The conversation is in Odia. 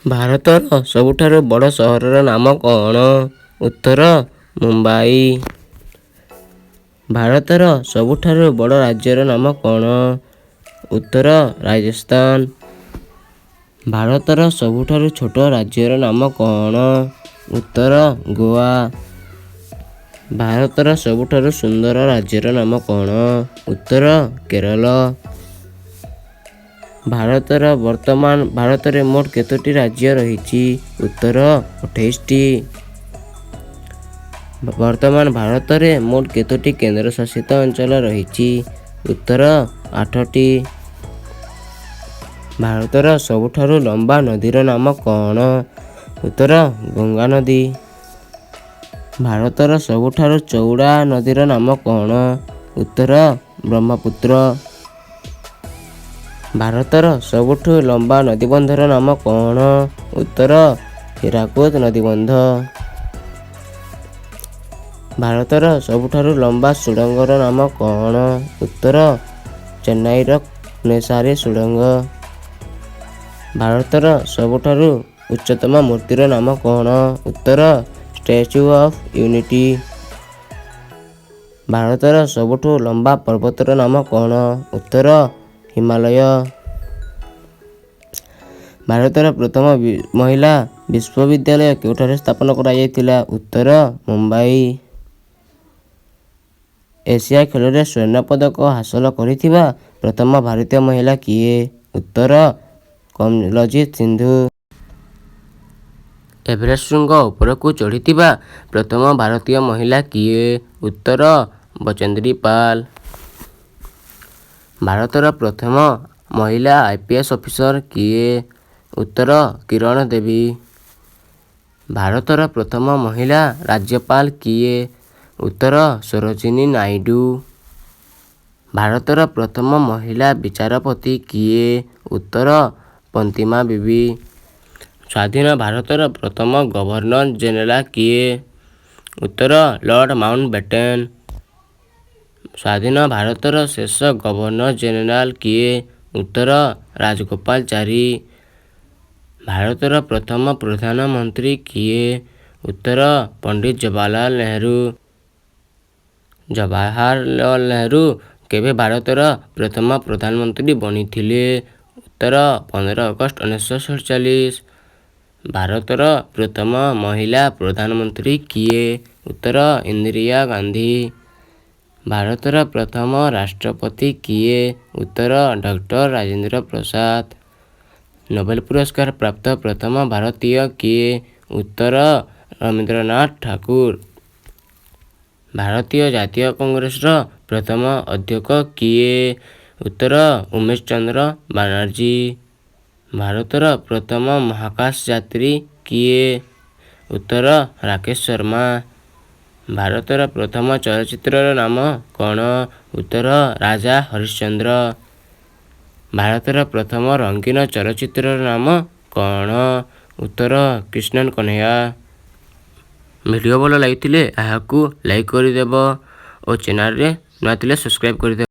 ଭାରତର ସବୁଠାରୁ ବଡ଼ ସହରର ନାମ କ'ଣ? ଉତ୍ତର ମୁମ୍ବାଇ। ଭାରତର ସବୁଠାରୁ ବଡ଼ ରାଜ୍ୟର ନାମ କ'ଣ? ଉତ୍ତର ରାଜସ୍ଥାନ। ଭାରତର ସବୁଠାରୁ ଛୋଟ ରାଜ୍ୟର ନାମ କ'ଣ? ଉତ୍ତର ଗୋଆ। ଭାରତର ସବୁଠାରୁ ସୁନ୍ଦର ରାଜ୍ୟର ନାମ କ'ଣ? ଉତ୍ତର କେରଳ। ଭାରତର ବର୍ତ୍ତମାନ ଭାରତରେ ମୋଟ କେତୋଟି ରାଜ୍ୟ ରହିଛି? ଉତ୍ତର 28ଟି। ବର୍ତ୍ତମାନ ଭାରତରେ ମୋଟ କେତୋଟି କେନ୍ଦ୍ରଶାସିତ ଅଞ୍ଚଳ ରହିଛି? ଉତ୍ତର ଆଠଟି। ଭାରତର ସବୁଠାରୁ ଲମ୍ବା ନଦୀର ନାମ କ'ଣ? ଉତ୍ତର ଗଙ୍ଗା ନଦୀ। ଭାରତର ସବୁଠାରୁ ଚଉଡ଼ା ନଦୀର ନାମ କ'ଣ? ଉତ୍ତର ବ୍ରହ୍ମପୁତ୍ର। ଭାରତର ସବୁଠୁ ଲମ୍ବା ନଦୀବନ୍ଧର ନାମ କ'ଣ? ଉତ୍ତର ହୀରାକୁଦ ନଦୀବନ୍ଧ। ଭାରତର ସବୁଠାରୁ ଲମ୍ବା ସୁଡ଼ଙ୍ଗର ନାମ କ'ଣ? ଉତ୍ତର ଚେନ୍ନାଇର କୁନେସାରୀ ସୁଡ଼ଙ୍ଗ। ଭାରତର ସବୁଠାରୁ ଉଚ୍ଚତମ ମୂର୍ତ୍ତିର ନାମ କ'ଣ? ଉତ୍ତର ଷ୍ଟାଚ୍ୟୁ ଅଫ୍ ୟୁନିଟି। ଭାରତର ସବୁଠୁ ଲମ୍ବା ପର୍ବତର ନାମ କ'ଣ? ଉତ୍ତର ହିମାଳୟ। ଭାରତର ପ୍ରଥମ ମହିଳା ବିଶ୍ୱବିଦ୍ୟାଳୟ କେଉଁଠାରେ ସ୍ଥାପନ କରାଯାଇଥିଲା? ଉତ୍ତର ମୁମ୍ବାଇ। ଏସିଆ ଖେଳରେ ସ୍ୱର୍ଣ୍ଣ ପଦକ ହାସଲ କରିଥିବା ପ୍ରଥମ ଭାରତୀୟ ମହିଳା କିଏ? ଉତ୍ତର କମଲଜିତ ସିନ୍ଧୁ। ଏଭରେଷ୍ଟ ଶୃଙ୍ଗ ଉପରକୁ ଚଢ଼ିଥିବା ପ୍ରଥମ ଭାରତୀୟ ମହିଳା କିଏ? ଉତ୍ତର ବଚେନ୍ଦ୍ରୀ ପାଲ। ଭାରତର ପ୍ରଥମ ମହିଳା ଆଇପିଏସ୍ ଅଫିସର କିଏ? ଉତ୍ତର କିରଣ ଦେବୀ। ଭାରତର ପ୍ରଥମ ମହିଳା ରାଜ୍ୟପାଳ କିଏ? ଉତ୍ତର ସରୋଜିନୀ ନାଇଡୁ। ଭାରତର ପ୍ରଥମ ମହିଳା ବିଚାରପତି କିଏ? ଉତ୍ତର ଫାତିମା ବିବି। ସ୍ୱାଧୀନ ଭାରତର ପ୍ରଥମ ଗଭର୍ଣ୍ଣର ଜେନେରାଲ କିଏ? ଉତ୍ତର ଲର୍ଡ ମାଉଣ୍ଟବେଟେନ। ସ୍ୱାଧୀନ ଭାରତର ଶେଷ ଗଭର୍ଣ୍ଣର ଜେନେରାଲ କିଏ? ଉତ୍ତର ରାଜଗୋପାଳଚାରୀ। ଭାରତର ପ୍ରଥମ ପ୍ରଧାନମନ୍ତ୍ରୀ କିଏ? ଉତ୍ତର ପଣ୍ଡିତ ଜବାହରଲାଲ ନେହେରୁ। ଜବାହରଲାଲ ନେହେରୁ କେବେ ଭାରତର ପ୍ରଥମ ପ୍ରଧାନମନ୍ତ୍ରୀ ବନିଥିଲେ? ଉତ୍ତର 15 ଅଗଷ୍ଟ 1947। ଭାରତର ପ୍ରଥମ ମହିଳା ପ୍ରଧାନମନ୍ତ୍ରୀ କିଏ? ଉତ୍ତର ଇନ୍ଦିରା ଗାନ୍ଧୀ। ଭାରତର ପ୍ରଥମ ରାଷ୍ଟ୍ରପତି କିଏ? ଉତ୍ତର ଡକ୍ଟର ରାଜେନ୍ଦ୍ର ପ୍ରସାଦ। ନୋବେଲ ପୁରସ୍କାର ପ୍ରାପ୍ତ ପ୍ରଥମ ଭାରତୀୟ କିଏ? ଉତ୍ତର ରବୀନ୍ଦ୍ରନାଥ ଠାକୁର। ଭାରତୀୟ ଜାତୀୟ କଂଗ୍ରେସର ପ୍ରଥମ ଅଧ୍ୟକ୍ଷ କିଏ? ଉତ୍ତର ଉମେଶ ଚନ୍ଦ୍ର ବାନାର୍ଜୀ। ଭାରତର ପ୍ରଥମ ମହାକାଶ ଯାତ୍ରୀ କିଏ? ଉତ୍ତର ରାକେଶ ଶର୍ମା। ଭାରତର ପ୍ରଥମ ଚଳଚ୍ଚିତ୍ରର ନାମ କ'ଣ? ଉତ୍ତର ରାଜା ହରିଶ୍ଚନ୍ଦ୍ର। ଭାରତର ପ୍ରଥମ ରଙ୍ଗୀନ ଚଳଚ୍ଚିତ୍ରର ନାମ କ'ଣ? ଉତ୍ତର କୃଷ୍ଣ କହ୍ନେୟା। ଭିଡ଼ିଓ ଭଲ ଲାଗିଥିଲେ ଏହାକୁ ଲାଇକ୍ କରିଦେବ ଓ ଚ୍ୟାନେଲରେ ନୂଆ ଥିଲେ ସବସ୍କ୍ରାଇବ୍ କରିଦେବ।